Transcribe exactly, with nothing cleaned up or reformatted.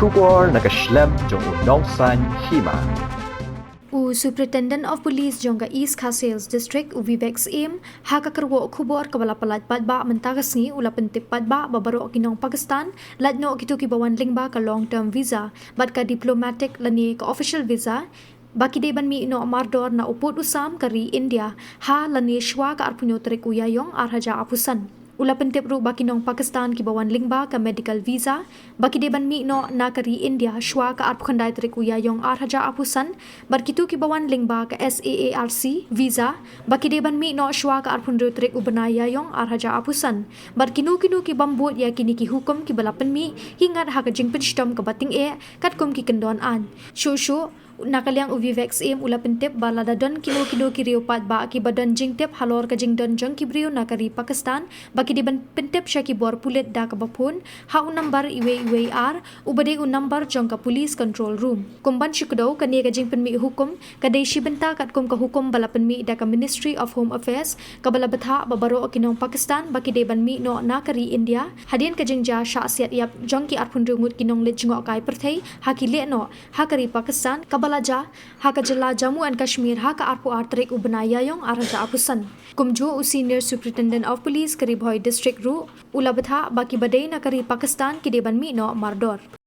Khubor na ka shlem jong u Nongsaiñ Hima. U Superintendent of Police jong ka East Khasi Hills District, u Vivek Syiem, ha ka kyrwoh khubor kaba la pyllait paidbah mynta ka sngi, u la pyntip paidbah ba baroh ki nong Pakistan, lait noh kito kiba wan lyngba ka long term visa bad ka diplomatic lane ka official visa, ba ki dei ban mih noh mardor na u pud u sam ka ri India ha lane shwa ka arphew hynñiew tarik u Ïaïong ar hajar arphew san. U la pyntip ruh ba ki nong Pakistan kiba wan lyngba ka medical visa, ba ki dei ban mih noh na ka ri India shwa ka arphew khyndai tarik u Ïaïong ar hajar arphew san, bad kito kiba wan lyngba ka SAARC visa, ba ki dei ban mih noh shwa ka arphew hynriew tarik u bnai Ïaïong ar hajar arphew san. Bad kino kino ki bym bud ïa kine ki hukum kiba la pynmih, ki ngat ha ka jingpynshitom kaba tyngeh katkum ki kyndon aiñ. Shuh shuh, na ka liang u Vivek Syiem u la pyntip ba lada don kino kino ki riew paidbah kiba don jingtip halor ka jingdon jong ki briew na ka ri Pakistan, ba ki dei ban pyntip sha ki bor pulit da kaba phone ha u number uwei uwei ar, uba dei u number jong ka Police Control Room. Kum ban shu kdew, kane ka jingpynmih hukum ka dei shi bynta katkum ka hukum ba la pynmih da ka Ministry of Home Affairs, kaba la bthah ba baroh ki nong Pakistan ba ki dei ban mih noh na ka ri India hadien ka jingjia shah siat ïap jong ki arphew hynriew ngut ki nongleit jngohkai pyrthei ha ki lehnoh ha ka ri Pakistan, kaba la jia ha ka jylla Jammu and Kashmir ha ka arphew ar tarik u bnai Ïaïong ar hajar arphew san. Kumjuh, u Senior Superintendent of Police ka Ri Bhoi District ruh u la bthah ba kiba dei na ka ri Pakistan ki dei ban mih noh mardor.